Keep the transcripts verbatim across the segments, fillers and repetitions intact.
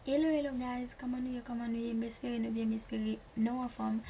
Hello, hello guys, kòman nou ye, kòman nou ye? M espere nou byen, m espere nou anfòm.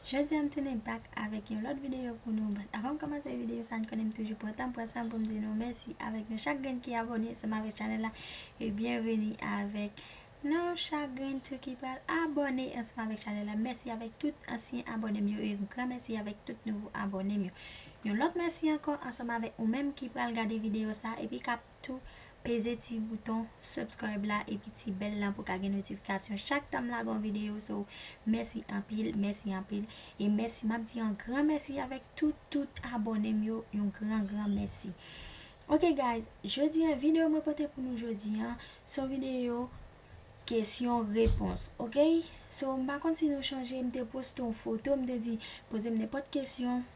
Jodi a m tounen back avèk yon lòt videyo pou nou. But avan m kòmanse videyo sa, n konnen m toujou pran tan m pran san m pou m di nou mèsi avèk nou chak grenn ki abòne ansanm avèk chanèl la. E byenveni avèk nou chak grenn tou ki pral abòne ansanm avèk chanèl la. Mèsi avèk tout ansyen abòne m yo e yon gran mèsi avèk tout nouvo abòne m yo. Yon lòt mèsi ankò ansanm avèk ou menm ki pral gade videyo sa epi k ap tou peze ti bouton subscribe la epi ti bèl la pou ka gen notifikasyon chak tan m lage yon videyo. So, mèsi anpil, mèsi anpil. E mèsi, m ap di yon gran mèsi avèk tout, tout abòne m yo, yon gran, gran mèsi. Ok guys, jodi a videyo mwen pote pou nou jodi a, se yon videyo kesyon repons, ok? So, m pa konn si nou chonje, m te poste yon foto, m te di, poze m nenpòt kesyon,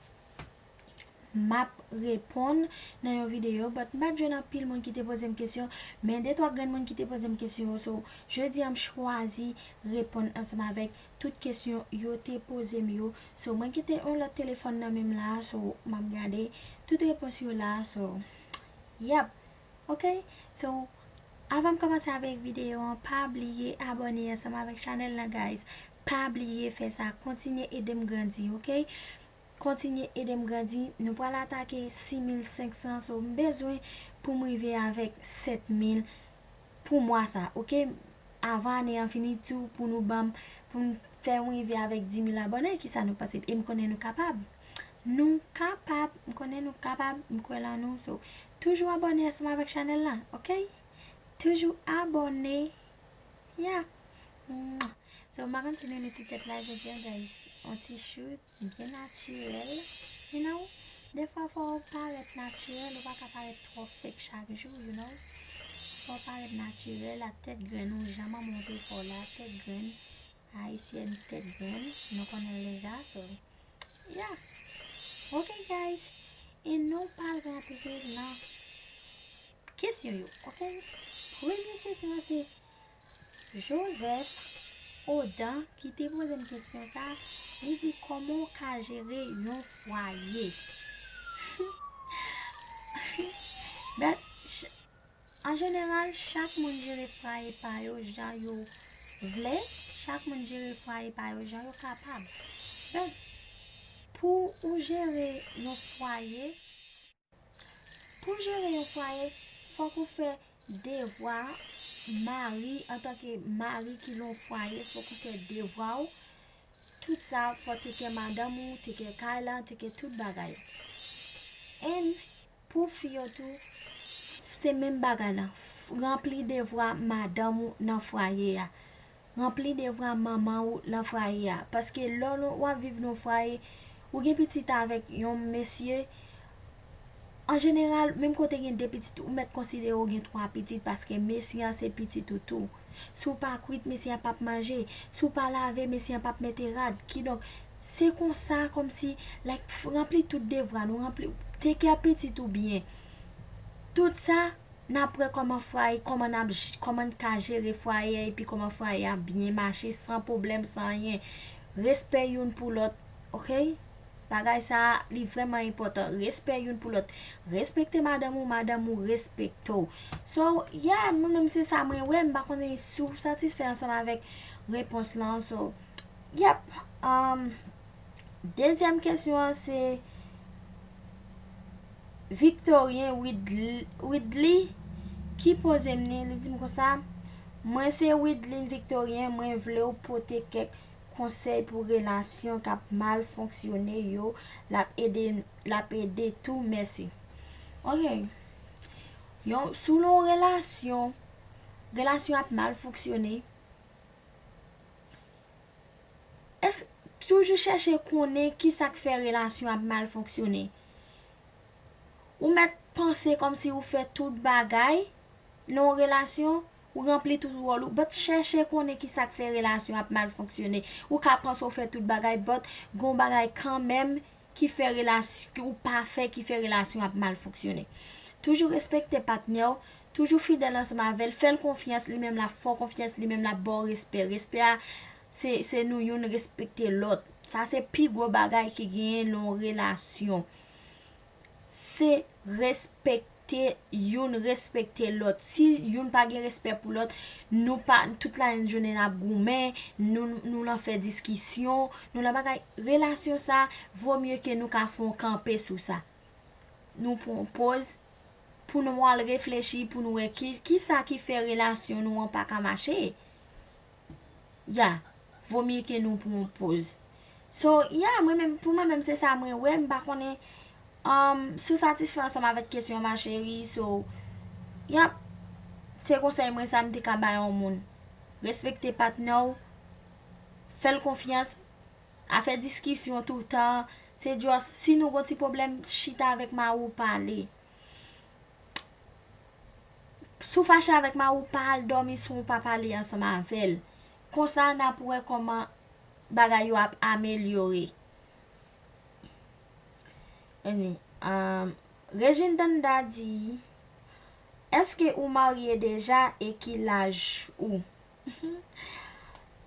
m ap reponn nan yon videyo, but m pa t jwenn anpil moun ki te poze m kesyon, men de twa grenn moun ki te poze m kesyon yo, so, jodi a m chwazi reponn ansanm avèk tout kesyon yo te poze m yo. So, mwen kite yon lòt telefòn nan men m la, so, m ap gade tout repons yo la, so, yep. Ok, so, avan m kòmanse avèk videyo an, pa bliye abòne ansanm avèk chanèl la, guys. Pa bliye fè sa, kontinye ede m grandi, ok? Kontinye ede m grandi. Nou pral atake sis mil senk san, so, m bezwen pou m rive avèk sèt mil pou mwa sa, ok? Avan ane an fini tou, pou nou ban m, pou m fè m rive avèk dis mil abòne, kisa nou panse? E m konnen nou kapab. Nou kapab, m konnen nou kapab, m kwè lan nou, so, toujou abòne ansanm avèk chanèl la, ok? Toujou abòne. Yeah. Mwah. So, m pa konn si nou mete tèt la, jodi a, guys. On ti chou byen natirèl, you know? Defwa, fò w parèt natirèl, ou pa ka parèt twò fake chak jou, you know? Fò w parèt natirèl, ak tèt grenn ou, jan manman w te fè w la, tèt grenn, ayisyèn tèt grenn, nou konnen l deja, so, yeah. Ok, guys. E nou pral rantre nan kesyon yo, ok? Premye kesyon an se Joseph Odan ki te poze m kesyon sa, li di, kòman w ka jere yon fwaye? But, ch-, an jeneral, chak moun jere fwaye pa yo jan yo vle, chak moun jere fwaye pa yo jan yo kapab. But, pou ou jere yon fwaye, pou jere yon fwaye, fòk ou fè devwa mari, antanke mari ki lan yon fwaye, fòk ou fè devwa w. Tout sa, fò w teke madanm ou, teke kay la, teke tout bagay. And pou fi yo tou, se menm bagay la. Ranpli devwa madanm ou nan fwaye a. Ranpli devwa manman ou lan fwaye a. Paske lè w ap viv nan fwaye, ou gen pitit avèk yon mesye, an jeneral, menm kote gen de pitit, ou mèt konsidere w gen twa pitit, paske mesye an se pitit ou tou. Si w pa kwit, mesye an p ap manje. Si w pa lave, mesye an p ap mete rad. Kidonk, se konsa, kòmsi, like, f-, ranpli tout devwa nou, ranpli, take care pitit ou byen. Tout sa, n ap wè kòman fwaye, kòman n ap j-, kòman n ka jere fwaye a, epi kòman fwaye a byen mache, san pwoblèm, san anyen. Respè youn pou lòt, ok? Bagay sa a, li vrèman enpòtan. Respè youn pou lòt. Respekte madanm ou, madanm ou respekte w. So, yeah, mwen menm se sa mwen wè, m pa konnen si w satisfè ansanm avèk repons lan. So, yep. Um, dezyèm kesyon an se Victorien Widl-, Widly ki poze m li, li di m konsa, mwen se Widline Victorien, mwen vle w pote kèk konsèy pou relasyon k ap mal fonksyone yo, l ap ede, l ap ede tou, mèsi. Ok. Yon, si w nan yon relasyon, relasyon ap mal fonksyone, èske, toujou chèche konnen kisa k fè relasyon ap mal fonksyone. Ou mèt panse kòmsi ou fè tout bagay nan yon relasyon, ou ranpli tout wòl ou, but chèche konnen kisa k fè relasyon ap mal fonksyone. Ou ka panse ou fè tout bagay, but gon bagay kanmenm ki fè relasyon, ki ou pa fè, ki fè relasyon ap mal fonksyone. Toujou respekte patnè w, toujou fidèl ansanm avè l, fè l konfyans, li menm l ap fè w konfyans, li menm l ap ba w respè. Respè a, se, se nou youn respekte lòt. Sa se pi gwo bagay ki genyen nan yon relasyon. Se respekte te youn respekte lòt. Si youn pa gen respè pou lòt, nou pa, tout lajounen n ap goumen, nou, nou nan fè diskisyon, nou nan bagay. Relasyon sa, vo mye ke nou ka fè yon kanpe sou sa. Nou pran yon poz pou nou al reflechi, pou nou wè ki, ki sa ki fè relasyon nou an pa ka mache. Ya, vo mye ke nou pran yon poz. So, ya, mwen menm, pou mwen menm, se sa mwen wè, m pa konnen, um, si w satisfè ansanm avèk kesyon an, ma chérie, so, yap, se konsèy mwen sa m te ka bay yon moun. Respekte patnè w, fè l konfyans, afè diskisyon toutan, se just, si nou gon ti pwoblèm, chita avèk mari w pale. Si w fache avèk mari w, pa al dòmi san w pa pale ansanm avè l. Konsa, n ap wè kòman bagay yo ap amelyore. Anyway, um, Regine Danda di, èske ou marye deja e ki laj ou?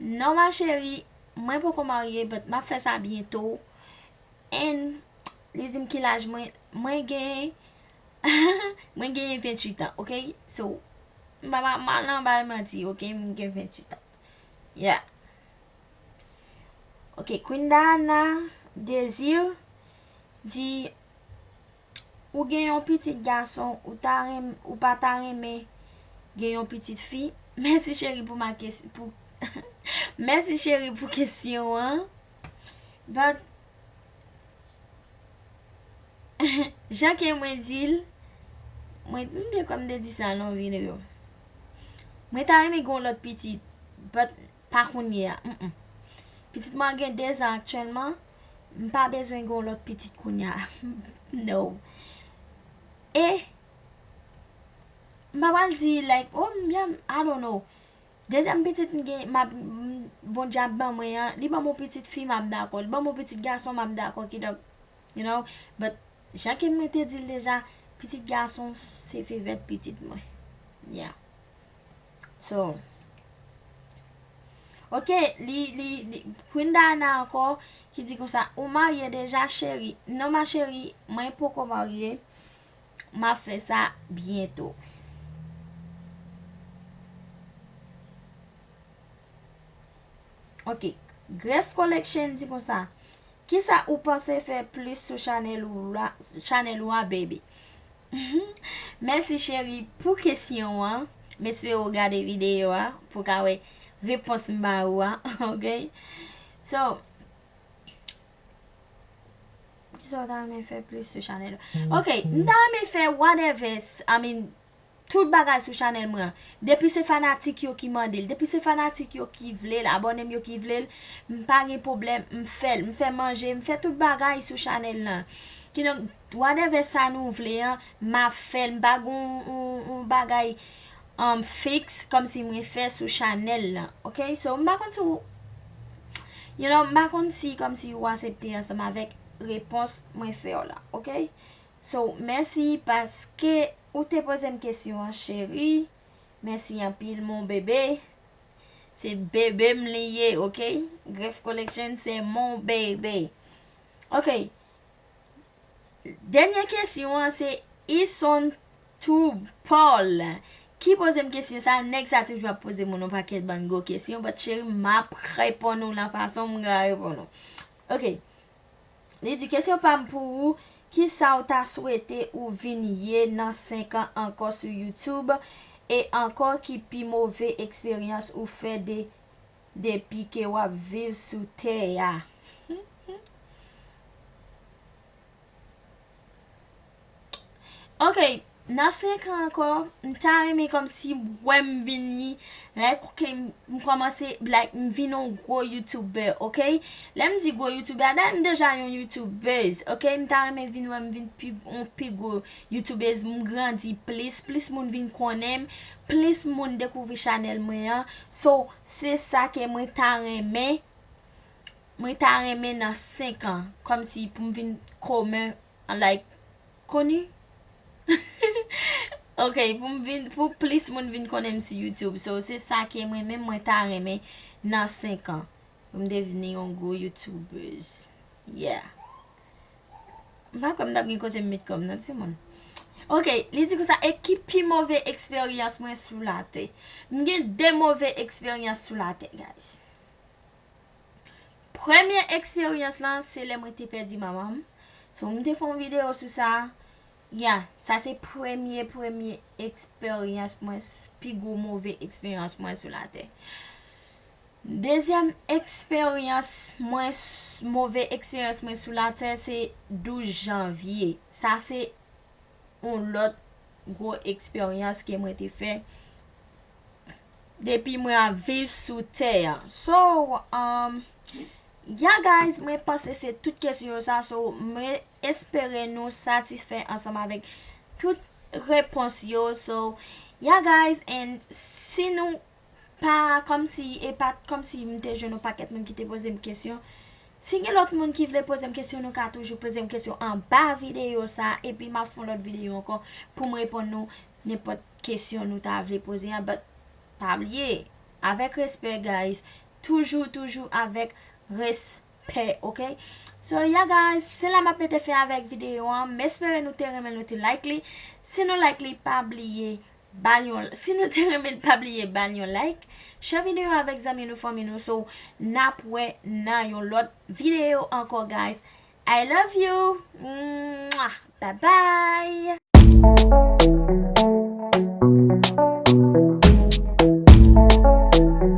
Non, ma chérie, mwen poko marye, but m ap fè sa byento. And li di m ki laj mwen, mwen gen, mwen genyen venntuit an, ok? So, m pa, pa, m pa nan bay manti, ok? M gen venntuit an. Yeah. Ok, Queen Diana Désir di, ou gen yon pitit gason, ou ta renm-, ou pa ta renmen gen yon pitit fi? Mèsi cheri pou ma kes-, pou, mèsi cheri pou kesyon an. But, jan ke mwen di l, mwen, m byen kwè m te di sa nan yon videyo. Mwen ta renmen gen yon lòt pitit, but pa kounye a. Mm-mm. Pitit mwen gen de zan aktyèlman, m pa bezwen gen yon lòt pitit kounye a. No. E m pa pral di, like, oh, m byen, I don't know. Dezyèm pitit m gen, m ap, m, Bondye ap ban mwen an, li ban m yon pitit fi, m ap dakò. Li ban m yon pitit gason, m ap dakò. Kidonk, you know, but jan ke mwen te di l deja, pitit gason se fevèt pitit mwen. Yeah. So, ok, li, li, li, Queen Diana ankò, ki di konsa, ou marye deja, cheri? Non, ma chérie, mwen poko marye. M ap fè sa byento. Ok. Gref Collection di konsa, kisa ou panse fè plis sou chanèl ou la, chanèl ou a, baby? Mèsi cheri pou kesyon an. M espere w gade videyo a pou w ka wè repons m ba ou a. Ok. So, kisa w ta renmen fè plis sou chanèl ou? Ok, m ta renmen fè whatever, I mean, tout bagay sou chanèl mwen an. Depi se fanatik yo ki mande l, depi se fanatik yo ki vle l, abòne m yo ki vle l, m pa gen pwoblèm, m fè l, m fè manje, m fè tout bagay sou chanèl lan. Kidonk, whatever sa nou vle an, m ap fè l, m pa gen yon, yon, yon bagay, um, fiks kòmsi mwen fè sou chanèl lan, ok? So, m pa konn si w, you know, m pa konn si kòmsi ou aksepte ansanm avèk repons mwen fè w la, ok? So, mèsi paske ou te poze m kesyon an, cheri. Mèsi anpil, mon bebe. Se bebe m li ye, ok? Gref Collection, se mon bebe. Ok. Dènye kesyon an, se Ison Tube Paul ki poze m kesyon sa. Nèg sa toujou ap poze moun yon pakèt bann gwo kesyon, but cheri, m ap reponn ou nan fason m ka reponn ou. Ok. Li di, kesyon pa m pou ou, kisa w ta swete ou vin ye nan senk an ankò sou YouTube? E ankò, ki pi move eksperyans ou fè de, depi ke w ap viv sou tè a? Ok, nan senk an ankò, m ta renmen kòmsi wè m vini, like, ok, m, m kòmanse, like, m vin yon gwo YouTuber, ok? Lè m di gwo YouTuber, dayè m deja yon YouTubers, ok? M ta renmen vin wè m vin pi, yon pi gwo YouTubers, m grandi plis, plis moun vin konnen m, plis moun dekouvri chanèl mwen an. So, se sa ke mwen ta renmen, mwen ta renmen nan senk an, kòmsi pou m vin komen, like, koni. Ok, pou m vin, pou plis moun vin konnen m sou YouTube. So, se sa ke mwen menm, mwen ta renmen nan senk an. Pou m devni yon gwo YouTubers. Yeah. M pa kwè m t ap gen kote m met kò m nan, timoun. Ok, li di konsa, e ki pi move eksperyans mwen sou latè? M gen de move eksperyans sou latè, guys. Premye eksperyans lan, se lè mwen te pèdi manman m. So, m te fè yon videyo sou sa. Ya, sa se premye, premye eksperyans mwen, pi gwo move eksperyans mwen sou latè. Dezyèm eksperyans mwen, move eksperyans mwen sou latè, se douz janvye. Sa se yon lòt gwo eksperyans ke mwen te fè depi mwen ap viv sou tè a. So, um, yeah guys, mwen panse se tout kesyon yo sa. So, mwen espere nou satisfè ansanm avèk tout repons yo. So, yeah guys, and si nou pa kòmsi, e pa kòmsi m te jwenn yon pakèt moun ki te poze m kesyon. Si gen lòt moun ki vle poze m kesyon, nou ka toujou poze m kesyon anba videyo sa, epi m ap fè yon lòt videyo ankò pou m reponn nou nenpòt kesyon nou ta vle poze an. But pa bliye, avèk respè, guys, toujou, toujou avèk respè, ok? So, yeah, guys, se la m ap mete fen avèk videyo an. M espere nou te renmen, nou te like li. Si nou like li, pa bliye ba l yon, si nou te renmen, pa bliye ba l yon like. Share videyo avèk zanmi nou, fanmi nou. So, n ap wè nan yon lòt videyo ankò, guys. I love you. Mwah. Bye bye.